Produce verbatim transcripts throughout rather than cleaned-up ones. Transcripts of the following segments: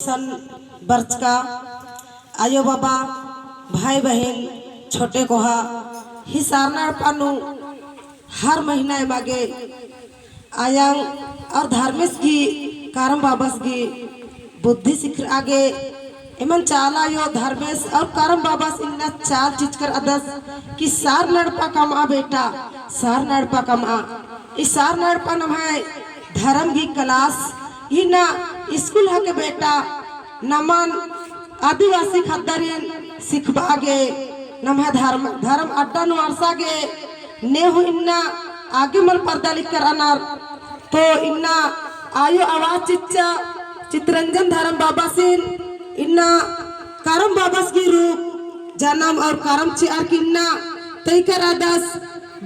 सन बरचका आयो बाबा, भाई बहिन, छोटे कोहा, ही सारना एड़पा नू हर महीना एमा गे आयंग और धर्मेस गही, करम बाबस गही बुद्धि सिखरआ गे। एमन चाला आयो धर्मेस और करम बाबस इन्ना चाल चिचकर अदस कि सारना एड़पा कमआ बेटा, सारना एड़पा कमआ। ई सारना एड़पा नम्है धर्म गही class, इन्ना स्कूल हके बेटा, नमन आदिवासी ख़द्दारिन सिखबआ गे, नम्है धर्म, धर्म अड्डा नू अंड़सआ गे, ने हूँ इन्ना आगे मल परदा लिक्कर रअनर। तो इन्ना आयो आवाज चिच्चा चितरंजन धर्म बाबासिन इन्ना करम बाबस गही रूप जनम और करम चिअर की इन्ना तइकर अदस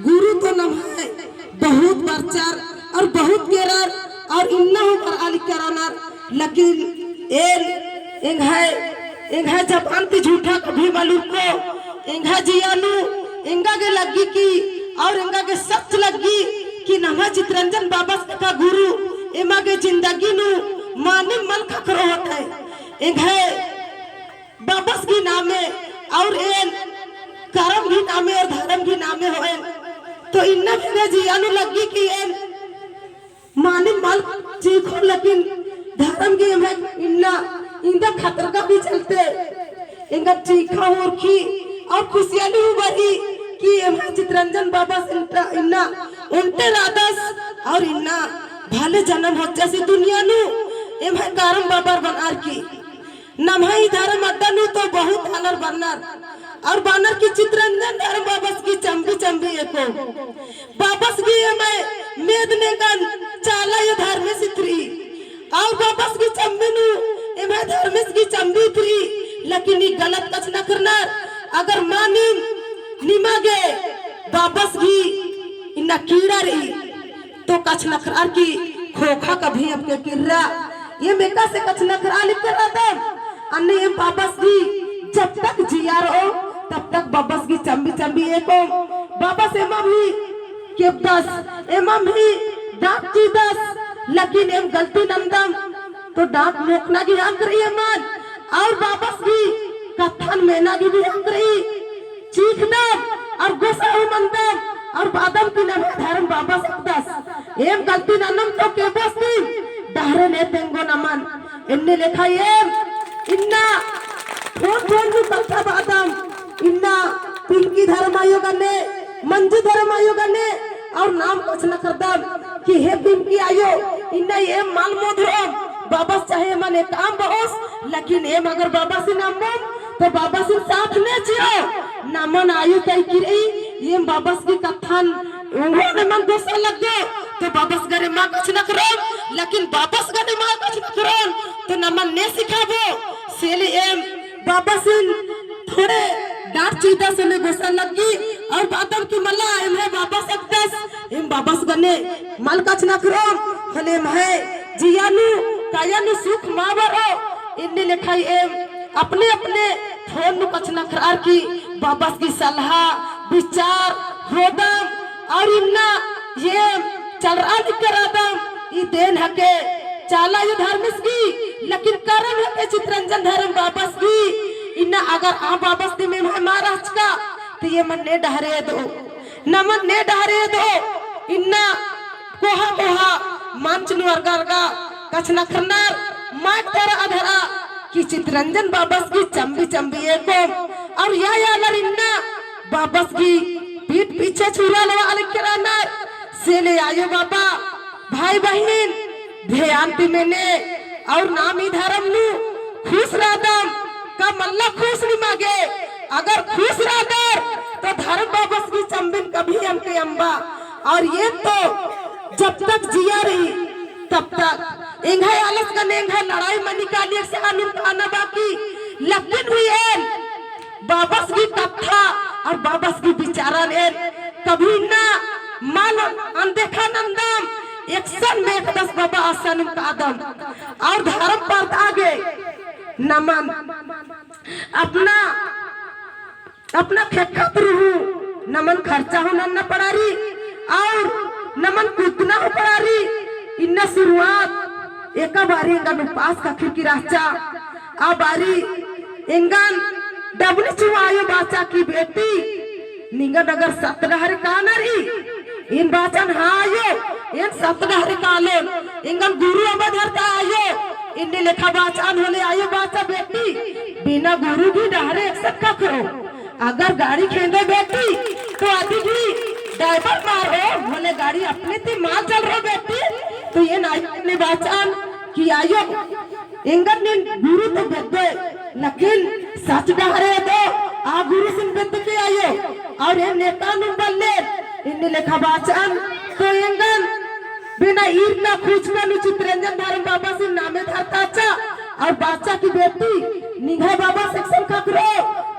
गुरु तो नम्है बहुत बरचर और बहुत केरर और इन्ना हूँ बरआ लिक्कर रअनर, लेकिन एन एंग्है, एंग्है जबान ती झूठा कभी मल उरखो। एंग्है जिया नू एंगा गे लग्गी की, और एंगा गे सच लग्गी कि नम्है चितरंजन बाबस लेखा गुरु एमा गे जिंदगी नू मानिम मल ख़क्खरो होत है। एंग्है बाबस गही नामे और एन करम गही नामे और धर्म गही नामे होएन। तो इन्ना भी एंग्है जिया नू लग्गी कि एन मानिम मल चीखो, लेकिन धर्म गही एम्है इन्ना इन्दा खतरका गही चलते एंगा चीखा होरखी और खुशियाली हूँ बरई कि एम्है चितरंजन बाबस इन्ना ओन्टे रअदस और इन्ना भले जनम होच्चस ई दुनिया नू एम्है करम बाबर बनर की। नम्है ई धर्म अड्डा नू तो बहुत आलर बरनर और बरनर की चितरंजन धर्म बाबस गही चम्बी चम्बी एको। बाबस गही एम्है मेद नेंगन चाला आयो धर्मेस इतरी। और बाबस गही चम्बी नू एम्है धर्मेस गही चम्बी इतरी। लेकिन ई गलत कछनखरनर। अगर मानिम निमा गे बाबस गही इन्ना कीड़ा रई तो कछनखरअर की ख़ोख़ा कभी अबके किर्रा। एम एकासे कछनखरआ लिक्कर रअदम। अन्ने एम बाबस गही जब तक जिया रओ, तब तक बाबस गही चम्बी चम्बी एको। बाबस एमा भी केबदस, एमा भी डाँट चिदस, लेकिन एम गलती नन्दम तो डाँट मोख़ना गही हक रई एमन, और बाबस गही कत्थन मेना गही भी हक रई। चीखदम और गोसा हूँ मन्दम और बअदम कि नम्है धर्म बाबस अख़दस। एम गलती ननम तो केबोस दिम, डहरे ने तेंगो नमन। एन्ने लेखा एम इन्ना ठोन ठोन नू कत्था बअदम, इन्ना पिंकी धर्म आयो गने, मंजू धर्म आयो गने, और नाम कछनखरदम कि हे पिंकी आयो, इन्ना एम मल मोधरओम, बाबस चाहे एमन एकअम बओस, लेकिन एम अगर बाबसिन अम्बोम, तो बाबसिन साथ ने चिओ। नमन आयो तइकी रई, एम बाबस गही कत्थन उंगो नमन गोसा लग्गो, तो बाबस गने मा कछनखरओम, लेकिन बाबस गने मा कछनखरओन, तो नमन ने सिखाबओ। सेले एम बाबसिन थोड़े डाँट चिदस होले गोसा लग्गी, और बअदम कि मला एम्है बाबस अख़दस, एम बाबस गने मल कछनखरओम, होले एम्है जिया नू, काया नू सुख मा बरओ। एन्ने लेखा एम अपने अपने ठोन नू कछनखरअर की बाबस गही सलहा, बिचार, होदम, और इन्ना एम चलरआ लिक्कर रअदम, ई देन हके चाला आयो धर्मेस गही, लेकिन करम हके चितरंजन धर्म बाबस गही। इन्ना अगर आ बाबस दिम एम्है मा रहचका, तो एमन ने डहरे एदओ, नमन ने डहरे एदओ। इन्ना कोहा कोहा मंच नू अरगा अरगा कछनखरनर, माइक धरआ धरआ कि चितरंजन बाबस गही चम्बी चम्बी एकोम, और या आलर इन्ना बाबस गही पीठ पीछे छुरा लगा लिक्कर रअनर। सेले आयो बाबा, भाई बहिन, ध्यान ती मेने, और नाम ई धर्म नू खुश रअदम, का मल्ला खुश निमा गे? अगर खुश रअदर, तो धर्म बाबस गही चम्बिन कभी अमके अम्बा। और ये तो जब तक जिया रई, तब तक एंग्है आलस गने एंग्है लड़ाई मनी काली एकसन हूँ काना बाकी, लेकिन भी एन बाबस गही कत्था और बाबस गही बिचारन एन कभी ना मल अनदेखा नन्दम, एकसन मेख़दस बाबा असन कादम। और धर्म परदआ गे नमन अपना, अपना खेक्खा तुरु हूँ नमन खर्चा हूँ नन्ना पड़ारी और नमन कुद्दना हूँ पड़ारी। इन्ना शुरुआत एका बारी एंगन उपास ख़क्खरकी रहचा, आ बारी एंगन डबनी चिआ आयो बाचा कि बेटी, निंगन अगर सत डहरे कानर ही, एन बाचन हाँ आयो, एन सत डहरे कालोन, एंगन गुरु अम्बा धरता आयो, एन्ने लेखा बाचन होले आयो बाचा बेटी, बिना गुरु गही डहरे एकसन ख़क्खरो। अगर गाड़ी खेंदो बेटी, तो अदी गही driver मारो, होले गाड़ी अपने ती मा चलरो बेटी, तो एन आयो ने बाचन कि आयो, एंगन नीन गुरु तो बेद्दो, लेकिन सच डहरे दो, आ गुरुसिन बेद्दके आयो, और एन नेता नुम बल्ले, एन्ने लेखा बाचन, तो एंगन बिना ईरका खुजका नू चितरंजन धरम बाबासिन नामे धरताचा, और बाचा कि बेटी, निंग्है बाबस एकसन ख़क्खरो,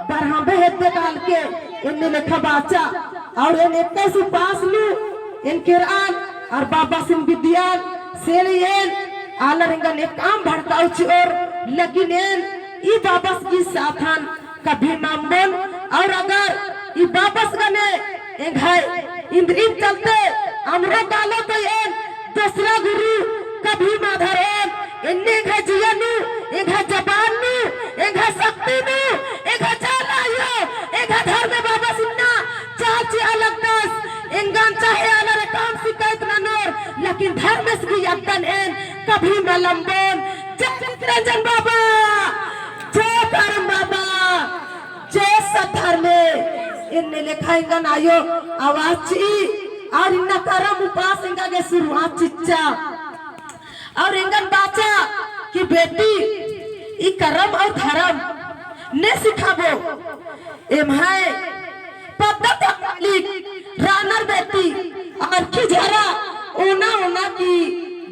बरहम्बे हेद्दे कालके, एन्ने लेखा बाचा, और एन इक्कीस उपास नू, एन केरआन, और बाबासिन बिद्दियान, सेले एन, आलर एंगन एकअम भड़काओ चिओर, लेकिन एन, ई बाबस गही साथन, कभी मल अम्बोन, और अगर ई बाबस गने एंग्है इन्द्रिइम चलते अम्बरो कालो तो एन दोसरा गुरु कभी मल धरोन, एन्ने एंग्है जिया नू, एंग्है जबान नू, एंग्है शक्ति नू, एंग्है चाला आयो, एंग्है धर्मे बाबस इन्ना चाल चिआ लगदस, एंगन चाहे आलर एकअम सिकायत ननोर, लेकिन धर्मेस गही अड्डन एन कभी मल अम्बोन। जय चितरंजन बाबा, जय करम बाबा, जय सत धर्मे। एन्ने लेखा एंगन आयो आवाज चिई, और इन्ना करम उपास एंगा गे शुरुआत चिच्चा। और एंगन बाचा कि बेटी, ई करम और धर्म ने सिखाबओ। एम्है पद्दा तकलीक रअनर बेटी, अरखी झरा ओना ओना की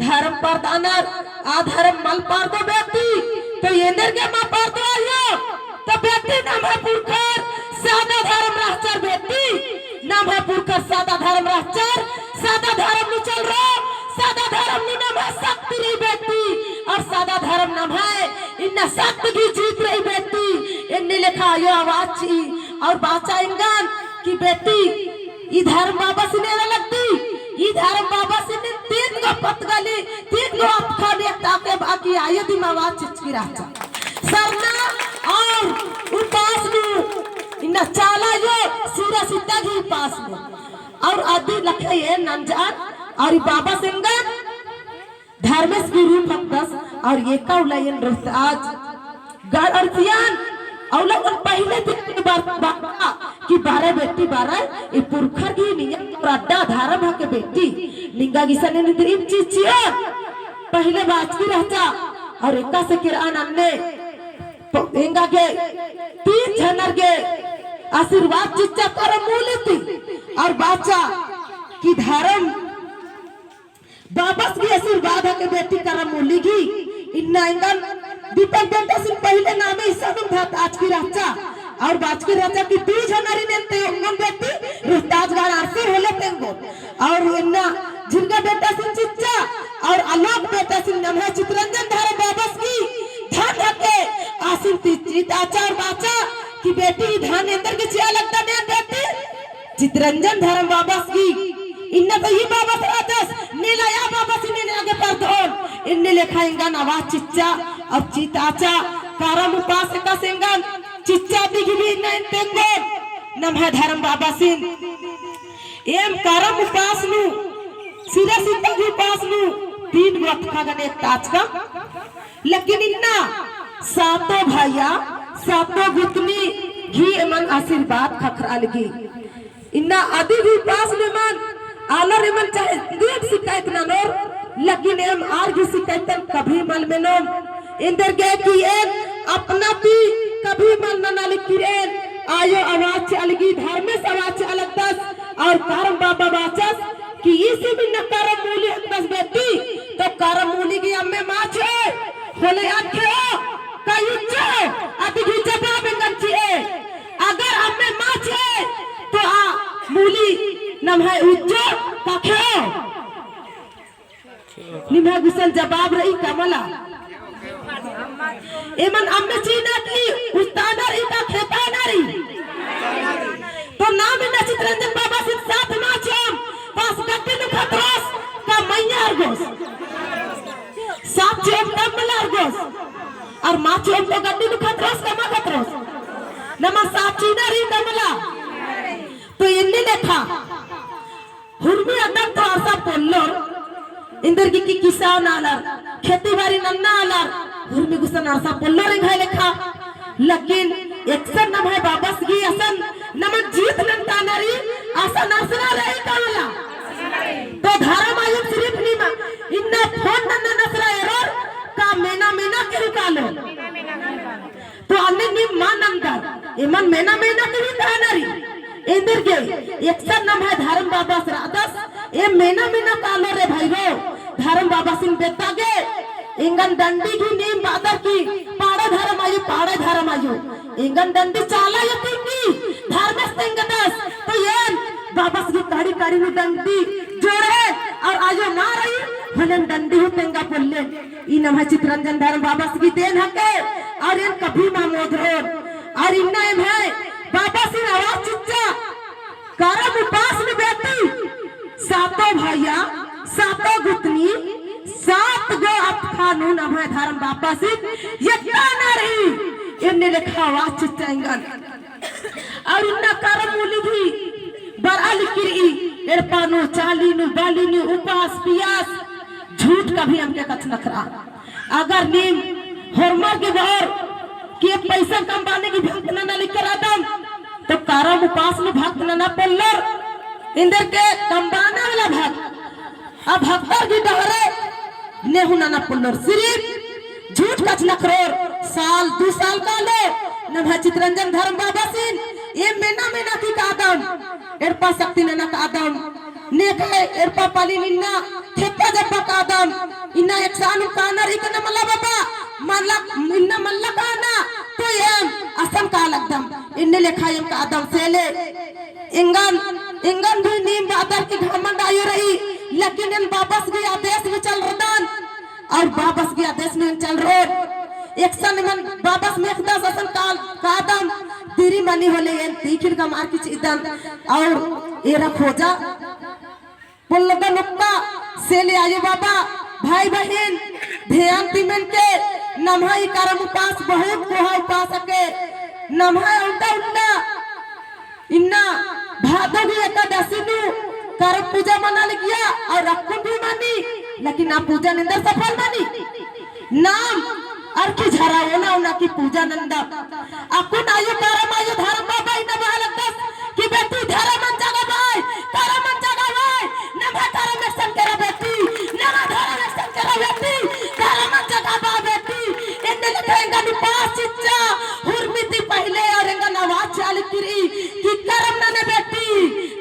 धर्म परदअनर, आ धर्म मल परदो बेटी, तो एन्देरगे मल परदो आयो, तो बेटी नम्है पुरखर सादा धर्म रहचर बेटी, नम्है पुरखर सादा धर्म रहचर, सादा धर्म नू चलरओ, सादा धर्म नू नम्है शक्ति रई बेटी, और सादा धर्म नम्है इन्ना शक्ति गही जीत रई बेटी, एन्ने लेखा आयो आवाज चिई, और बाचा एंगन कि बेटी, ई धर्म बाबासिन एरा लगदी, ई धर्म बाबासिन तीन गो पतगली, तीन गो अतखा ने ताके बाकी आयो दिम आवाज चिचकी रहचा। सरना और उपास नू, इन्ना चाला आयो, सिरा सिता गही उपास नू। और अदी लखे एन नंजन, और ई बाबस एंगन धर्मेस गही रूप हकदस, और एका उल्ला एन रोहताज गढ़ अरसियान, और लगन पहिले दिन की बात, बात कि बारे बेटी बारे, ई पुरखर गही नियम और अड्डा धर्म हके बेटी, निंगा गे इसन एन इन्द्रिइम चिच्चिओन, पहिले बाचकी रहचा, और एकासे केरआन अन्ने, प-, एंगा गे तीन झनर गे आशीर्वाद चिच्चा करम मूली ती, और बाचा कि धर्म बाबस गही आशीर्वाद हके बेटी करम मूली गही। इन्ना एंगन दीपक बेटासिन पहिले नामे इसन धरताचकी रहचा, और बाचकी रहचा कि दू झनरिन एन तेंगोन बेटी, रोहताज गढ़ अरसी होले तेंगोन। और इन्ना झिरगा बेटासिन चिच्चा, और आलोक बेटासिन नम्है चितरंजन धर्म बाबस गही धन हके, आसिन ती चिताचा और बाचा कि बेटी ई धन एन्देरगे चिआ लगदन एन बेटी, चितरंजन धर्म बाबस गही, इन्ना तो ई बाबस रहचस, नेला आ बाबसिन एन आगे परदोन, एन्ने लेखा एंगन आवाज चिच्चा, और चिताचा, करम उपास एकासे एंगन चिच्चा अदी गही भी इन्ना एन तेंगोन, नम्है धर्म बाबासिन। एम करम उपास नू, सिरा सिता गही उपास नू, तीन गो अतखा गने एकताचकम। लेकिन इन्ना सातो भैया, सातो गुतनी गही एमन आशीर्वाद ख़क्खरआ लगी। इन्ना अदी गही उपास नू एमन आलर एमन चाहे दीप सिकायत ननोर, लेकिन एम आर गही सिकायतन कभी मल मेनोम। एन्देरगे कि एन अपना ती कभी मल नना लिकिर एन आयो आवाज चिआ लगी, धर्मेस आवाज चिआ लगदस, और करम बाबा बाचस कि ईसिम इन्ना करम मूली हकदस बेटी, तो करम मूली गही अम्मे मा चिओ, होले अख़ेओ, का उज्जो, अदी गही जवाब एंगन चिए। अगर अम्मे मा चिए, तो आ मूली नम्है उज्जो का ख़ेओ? निम्है गुसन जवाब रई का मला? एमन अम्मे चिअना की उस्ताना रई का खेताना रई? तो नाम इन्ना चितरंजन बाबासिन साथ मा चिओम, बस गड्डी नू खतरोस का मइय्याँ अरगोस। साथ चोम तब मला अरगोस। और मा चोम तो गड्डी नू खतरोस, कमा खतरोस। नमा साचिना रई तब मला। तो इन्ने लेखा हुरमी अड्डन तो अरसा पोल्लोर, एन्देरगे कि किसान आलर, खेती बारी नन्ना आलर, हुरमी गुसन अरसा पोल्लोर एंग्है लेखा। लेकिन एकसन नम्है बाबस गही असन नमन जीत नन्ताना रई, असन असरा रई का मला। तो धरम आयो सिरिफ नीम इन्ना फोन नन्ना नसरा एरोर का मेना मेना केरु कालो। तो अन्ने नीम मा नन्दर, एमन मेना मेना केरु काना रई। एन्देरगे एकसन नम्है धरम बाबस रअदस, एम मेना मेना कालो रे भइरो, धरम बाबसिन बेद्दा गे, एंगन डंडी गही नीम बअदर की, पाड़े धरम आयो, पाड़े धरम आयो। एंगन डंडी चाला आयो तिंगी, धर्मेस तेंगदस, तो एन बाबस गही कड़ी कड़ी नू डंडी जोड़े, और आयो ना रई, होले एन डंडी हूँ तेंगा पोल्लेन। ई नम्है चितरंजन धरम बाबस गही देन हके, और एन कभी मा मोदरोन। और इन्ना एम्है बाबसिन आवाज चिच्चा, करम उपास नू बेटी, सातो भइया, सातो गुतनी, सात गो अतखा नू नम्है धरम बाबसिन एकता ना रई, एन्ने लेखा आवाज चिच्चा एंगन। और इन्ना करम मूली गही बरआ लिक्की रई, एड़पा नू, चाली नू, बाली नू, उपास, पियास, झूठ कभी अमके कछनखरआ। अगर नीम होरमर गे बअर कि पैसा कमबाने गही भक्त नना लिक्कर अदम, तो करम उपास नू भक्त नना पोल्लोर, एन्देरगे कमबाना वाला भक्त। अब भक्तर गही डहरे नेहू नना पोल्लोर, सिरिफ झूठ कछनखरोर। साल दू साल कालो नम्है चितरंजन धरम बाबासिन एम मेना मेना की कादम, एड़पा शक्ति नना कादम, नेखय एड़पा पाली निन्ना थेप्पा जब्बा कादम, इन्ना एकसानुम कानर इकना मला बाबा, मला, इन्ना मल्ला काना, तो एम असन का लगदम, एन्ने लेखा एम कादम सेले। एंगन, एंगन भी नीम बअदर की घमंड आयो रई, लेकिन एन बाबस गही आदेश में चलरदन, और बाबस गही आदेश में चलरोन। एकसन एमन बाबस मेख़दस असन काल, कादम, दिरी मनी होले एन तीखिल का मार की चिदन, और एरा खोजा। पोल्लोदन ओक्का, सेले आयो बाबा, भाई बहिन, ध्यान तिमन के, नम्है ई करम उपास बहुत कोहा उपास हके, नम्है उल्ला उल्ला, इन्ना भादो गही एकादशी नू करम पूजा मना लगिया और अक्कुन भी मनी, लेकिन आ पूजा एन्देर सफल मनी। नाम अरखी झरा ओना ओना की पूजा नंदम। अक्कुन आयो करम आयो धरम बाबा इन्ना बआ लगदस कि बेटी धरमन जगाबय, करमन जगाबय, नम्है करम एकसन केरा बेटी, नम्है धरम एकसन केरा बेटी, करमन जगाबय बेटी। एन्ने लेखा एंगन उपास चिच्चा, हुरमी ती पहिले और एंगन आवाज चिआ लिक्की रई कि करम नने बेटी,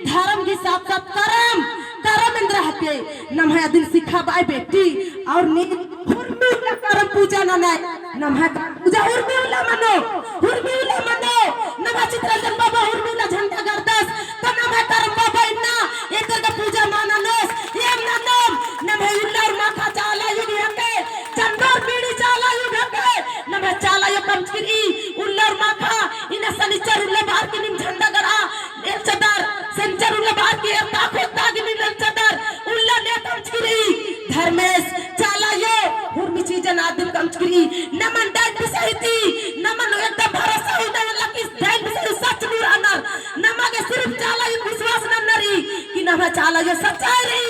धरम गही साथ साथ करम, करम एन्देर हके, नम्है अदिन सिखाबय बेटी, और नीम हुरमी उल्ला करम पूजा ननय, नम्है करम पूजा हुरमी उल्ला मनो, हुरमी उल्ला मनो, नम्है चितरंजन बाबा हुरमी उल्ला झंडा गड़दस, तो नम्है करम बाबा इन्ना, एन्देरगे पूजा मा ननोस, एम ननोम, नम्है उल्ला और माखा चाला आयो गही हके, चंदो और बीड़ी चाला आयो गही हके, नम्है चाला आयो कमचकी रई, उल्ला और माखा, इन्ना सनिचर उल्ला बअर की नीम झंडा गड़आ, एल्चदर, सनिचर उल्ला बअर की एरता खोता गे नीम एल्चदर, उल्ला ने कमचकी रई, धर्मेस, चाला आयो, हुरमी चीजन आदिन कमचकी रई, नमन डाइन बिसाही ती, नमन एकदम भरोसा हूँ ना मल्ला कि डाइन बिसाही सच नू रअनर, नमा गे सिर्फ चाला आयो विश्वास नन्ना रई, कि नम्है चाला आयो सच्चाई रई,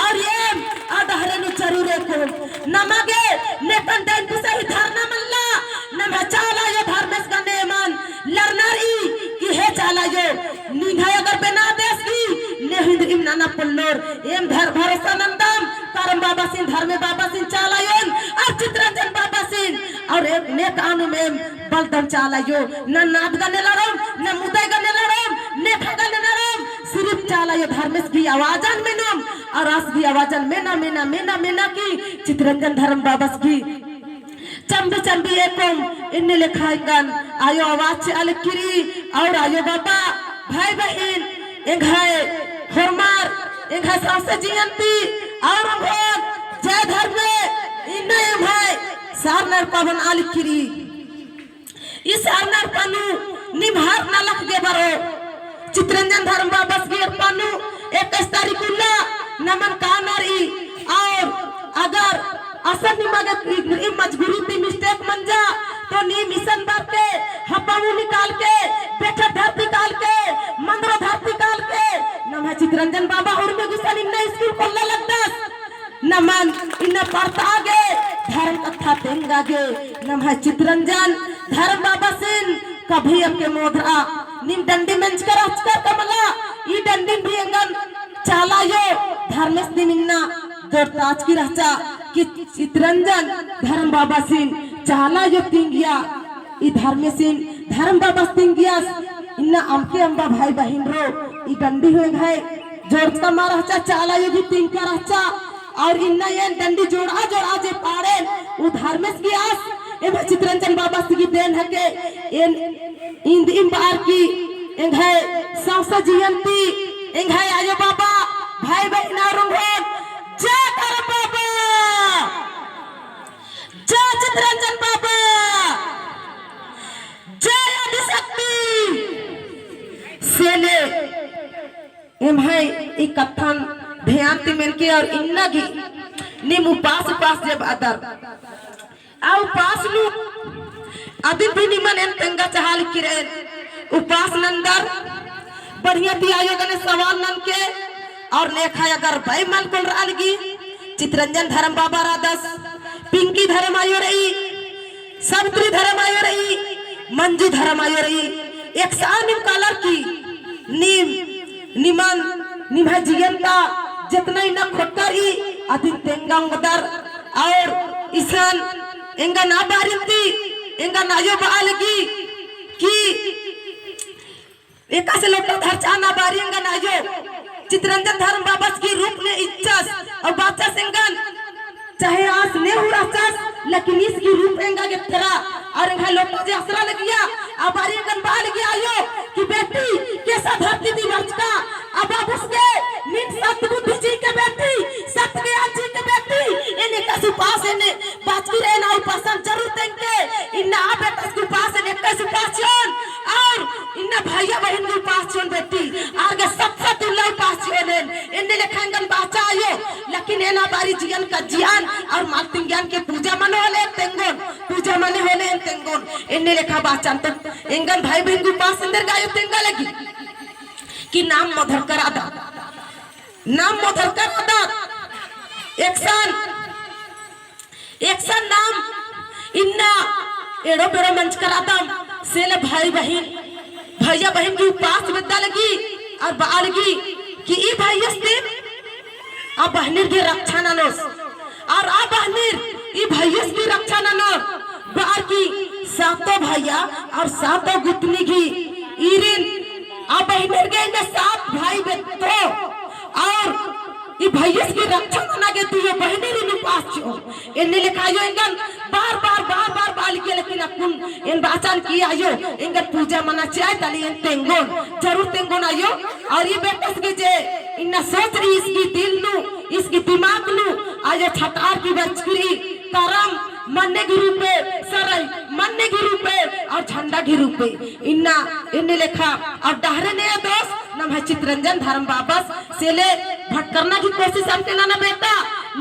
और एम आ डहरे नू जरूर एकोम, नमा गे नेकन डाइन बिसाही धरना मल्ला, नम्है चाला आयो धर्मेस गने एमन लड़ना रई, कि हे चाला आयो, निंग्है अगर बेना देस की, ने हिन्दरिम नना पोल्लोर, एम धर भरोसा नन्दम, करम बाबासिन, धर्मे बाबासिन, चाला आयोन, और चितरंजन बाबासिन, और एम नेकानुम एम बलदम चाला आयो, नन्ना आद गने लड़ोम, नन्ना मुदई गने लड़ोम, नेखा गने लड़ोम, सिर्फ चाला आयो धर्मेस गही आवाजन मेनोम, और आस गही आवाजन मेना, मेना, मेना, मेना की चितरंजन धर्म बाबस गही चम्बी चम्बी एकोम। इन्ने लेखा एंगन आयो आवाज चिआ लिक्की रई और आयो बाबा, भाई बहिन, एंग्है होरमर, एंग्है सौंसे जियन ती और ओंघोन जय धर्मे, इन्ने एम्है सरना एड़पा बना लिक्की रई। ई सरना एड़पा नू नीम हर नलख गे बरओ। चितरंजन धर्म बाबस गही एड़पा नू इक्कीस तारीख उल्ला नमन काना रई और अगर असन निमा गे ई, ई मजबूरी ती mistake मंजा, तो नीम इसन बरके, हब्बा मुँह निकाल के, बेटा धरती काल के, मंदरो धरती काल के, नम्है चितरंजन बाबा उर्मी गुसन इन्ना school खोल्ला लगदस। नमन इन्ना पड़ता गे, धर्म कत्था तेंगा गे, नम्है चितरंजन धर्म बाबासिन कभी अमके मोधरा, नीम डंडी मेंजकर अचकर कमला, ई डंडी भी एंगन चाला आयो धर्मेस नीम इन्ना दोरताचकी रहचा कि चितरंजन धर्म बाबासिन चाला आयो तिंगिया, ई धर्मेसिन धर्म बाबास तिंगियस, इन्ना अमके अम्बा भाई बहिनरो, ई डंडी हूँ एंग्है जोड़चका मा रहचा, चाला आयो भी तिंगका रहचा, और इन्ना एन डंडी जोड़ा जोड़ा जे पाड़ेन, ऊ धर्मेस गियस, एम्है चितरंजन बाबास ती गी देन हके, एन इन्दिम बअर की एंग्है सौंसे जियन ती, एंग्है आयो बाबा, भाई बहिन और उंगोन, जय धर्म बाबा, जय चितरंजन बाबा, जय आदिशक्ति। सेले एम्है ई कत्थन ध्यान ती मेनके और इन्ना गी नीम उपास उपास जे बअदर आ उपास नू अदिन भी निमन एन तेंगा चाहा लगी रअदन। उपास नंदर बढ़िया ती आयो गने सवाल ननके और लेखा अगर बई मल कोल रआ लगी, चितरंजन धर्म बाबा रअदस, पिंकी धर्म आयो रई, सावित्री धर्म आयो रई, मंजू धर्म आयो रई, एकसन नीम कालर की नीम निमन निम्है जियन ता जेतना इन्ना खोटकर ई अदिन तेंगा ओंगदर और इसन एंगन आ बारी ती एंगन आयो बआ लगी कि एकासे लोटा धरचा ना बारी एंगन आयो चितरंजन धर्म बाबस गी रूप ने इज्जस और बाचस एंगन चाहे आस ने हूँ रहचस, लेकिन ईस गी रूप एंगा गे एथरा, और एंग्है लोटा जे असरा लगिया, आ बारी एंगन बआ लगिया आयो, कि बेटी, केसा धरती ती बरचका, आ बाबुस गे, नीन सत बुद्धि चिके बेटी, सत ज्ञान चिके बेटी, एन एकासे उपास एन बाचकी रअदन आ उपासन जरूर तेंगके, इन्ना आ बेटस गे उपास एन एकासे उपास चिओन, और इन्ना भैया बहिन गे उपास चिओन बेटी, आर गे सत सत उल्ला उपास चिओन एन, एन्ने लेखा एंगन बाचा आयो, लेकिन एन आ बारी जियन कज्जियन और मल तिंगियन के पूजा मनो होले तेंगोन, पूजा मनो होले तेंगोन। एन्ने लेखा बाचन तो एंगन भाई बहिन गे उपास एन्देर गे आयो तेंगा लगी कि नाम मोधरकर रअदत, नाम मोधरकर रअदत। एकसन एकसन नाम इन्ना एड़ो बेड़ो मंजकर रअदम, सेले भाई बहिन, भैया बहिन गे उपास बेद्दा लगी, और बआ लगी कि ई भैयस ती आ बहिनिर गे रक्षा ननोस, और आ बहिनिर ई भैयस गे रक्षा ननोर, बअर की सातो भैया और सातो गुतनी गी ईरिन आ बहिनिर गे इन्ना सात भाई बेद्दो, और ई भैयस गे रक्षा नना गे ती ई बहिनिर इन्ना उपास चिओ। एन्ने लेखा आयो एंगन बार बार बार बार बआ लगिया, लेकिन अक्कुन एन बाचन कि आयो एंगन पूजा मना चिआ, तले एन तेंगोन, जरूर तेंगोन आयो। और ई बेटस गे जे इन्ना सोच रई ईस गी दिल नू, ईस गी दिमाग नू, आयो छतार की बरचकी रई, करम मन्ने गी रूपे, सरई मन्ने गी रूपे, और झंडा गी रूपे। इन्ना एन्ने लेखा और डहरे ने दोस्त नम्है चितरंजन धर्म बाबस सेले भटकरना की कोशिश अमके नना बेटा,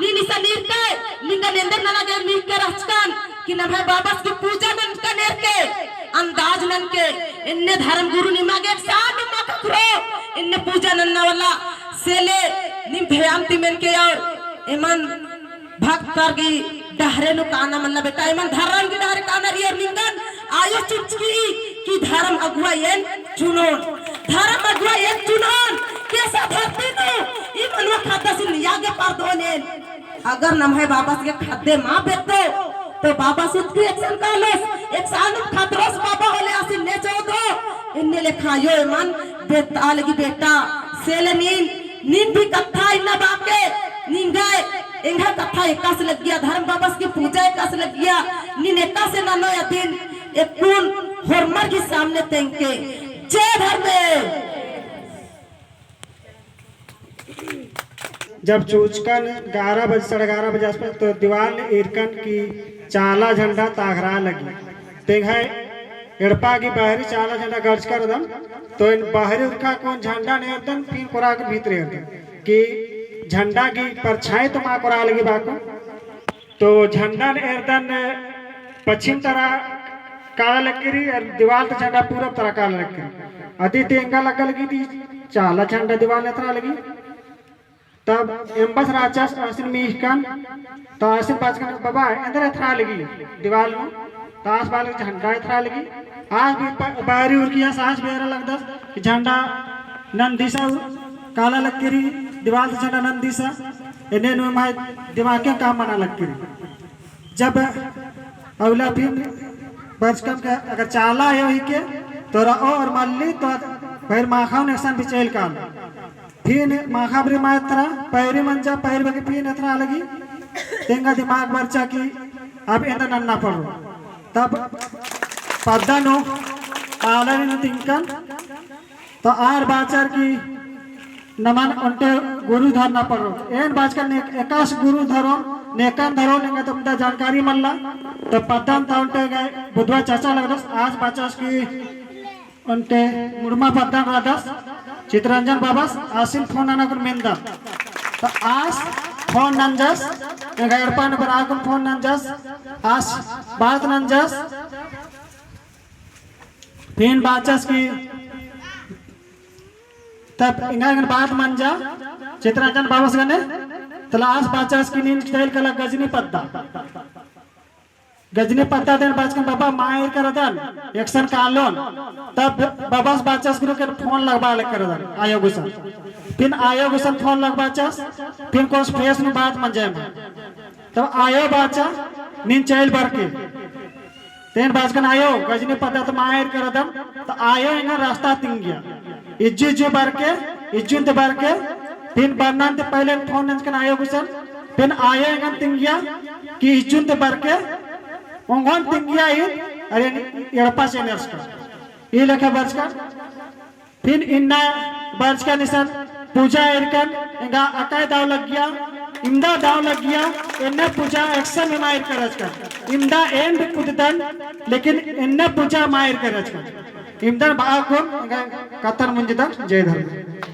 नीन इसन ईरके, निंगन एन्देर नना गे ईरके रहचकन कि नम्है बाबस गे पूजा ननकन ईरके, अंदाज ननके, एन्ने धर्म गुरु निमा गे एकसन मा ख़क्खरो, एन्ने पूजा नन्ना वाला सेले नीम ध्यान ती मेनके और एमन भक्तर गी डहरे नू काना मल्ला बेटा, एमन धर्म गी डहरे काना रई और निंगन आयो चुचकी कि धर्म अगुवा एन चुनोन, धर्म अगुवा एन चुनोन, केसा धरती नू ई मनवा ख़द्दसिन निया गे परदोन एन। अगर नम्है बाबस गे ख़द्दे मा बेद्दो, तो बाबस उतकी एकसन कालोस, एकसन खतरोस बाबा होले आसिन ने चोदो, एन्ने लेखा आयो एमन बेद्दा लगी बेटा, सेले नीन नीन भी कत्था इन्ना बाके, निंग्है, एंग्है कत्था एकासे लग्गिया, धर्म बाबस गी पूजा एकासे लग्गिया, नीन एकासे ननोय अदिन, एकुन होरमर गी सामने तेंगके। जय धर्मे। जब चूचकन ग्यारह बजे, साढ़े ग्यारह बजे आसपास, तो दीवाल ईरकन की चाला झंडा ताघरा लगी। तेंग्है एड़पा गी बहरी चाला झंडा गड़चकर रअदम, तो एन बहरी उरखा कोन झंडा ने एरदन, फिर कोरा के भीतरे एरदन, कि झंडा गी परछाई तो मा कोरा लगी बाको। तो झंडन एरदन पश्चिम तरा काला लगी रई, अरा दीवाल ता झंडा पूरब तरा काला लगी रई। अदी ती एंगा लग्गा लगी ती चाला झंडा दीवाल नू एथरा लगी। तब एम्बस राचस आसिन मीख़कन, तो आसिन बाचकन, "बाबा, एन्देर एथरा लगी दीवाल नू?" तो आस बाचकन, "झंडा एथरा लगी।" आस भी प-, बारी उरखी आस, आस बेरा लगदस कि झंडा नन्दिसा, काला लगी रई, दीवाल ता झंडा नन्दिसा, एन्ने नू माय दिमाग के काम मना लगी रई। जब अउला फिन बरचकन के अगर चाला आयो हिके, तो रओ और मल्ली तो फिर माखा नू एकसन बिचेल काल। फिन माखा बारी माय एथरा, पैरी मंजा, पैरी बग्गे फिन एथरा लगी। तेंगा दिमाग बरचा कि अब एन्दा नन्ना पड़ो। तब पद्दा नू आलर नू तिंकन तो आर बाचर कि नमन ओन्टे गुरु धरना पड़ो। एन बाचकन ने-, एकासे गुरु धरोन, नेकन धरोन, एंगा तो एन्दा जानकारी मल्ला। तो पद्दन ता ओन्टे गे बुधवा चाचा लगदस, आस बाचस कि ओन्टे मुड़मा पद्दन रअदस, चितरंजन बाबस, आसिन फोन नना कुन मेन्दा। तो आस फोन नंजस, एंगा एड़पा नू बरआ कुन फोन नंजस, आस बात नंजस, फिन बाचस कि तब एंगा एंगन बात मंजा चितरंजन बाबस गने, तला आस बाचस कि नीन चइल कला गजनी पद्दा। गजनी पद्दा देन बाचकन बाबा मायर करदन, एकसन कालोन। तब बाबस बाचस गुरु के फोन लगबआ ले करदन, आयो गुसन। फिन आयो गुसन फोन लगबाचस, फिन कोस fresh नू बात मंजा एमा। तब आयो बाचा, नीन चइल बरके। तेन बाचकन आयो, गजनी पद्दा ता मायर करदन, तो आयो एंगन रास्ता तिंगिया। इज्जु इज्जु बरके, इज्जुन ती बरके, फिन बरनन ती पहले फोन नंजकन आयो गुसन, फिन आयो एंगन तिंगिया, कि इज्जुन ती बरके, ओंगोन तिंगिया ईद, अरे एड़पा से नरसका। ई लेखा बरचका। फिन इन्ना बरचकन इसन पूजा एरकन एंगा अकय दव लग्गिया, इमदा दव लग्गिया, एन्ने पूजा एकसन मायर करचकन। इमदा एन भी कुददन, लेकिन एन्ने पूजा मायर करचकन। इमदन बआ कुन एंगा कत्थन मुंजदन, जय धर्म।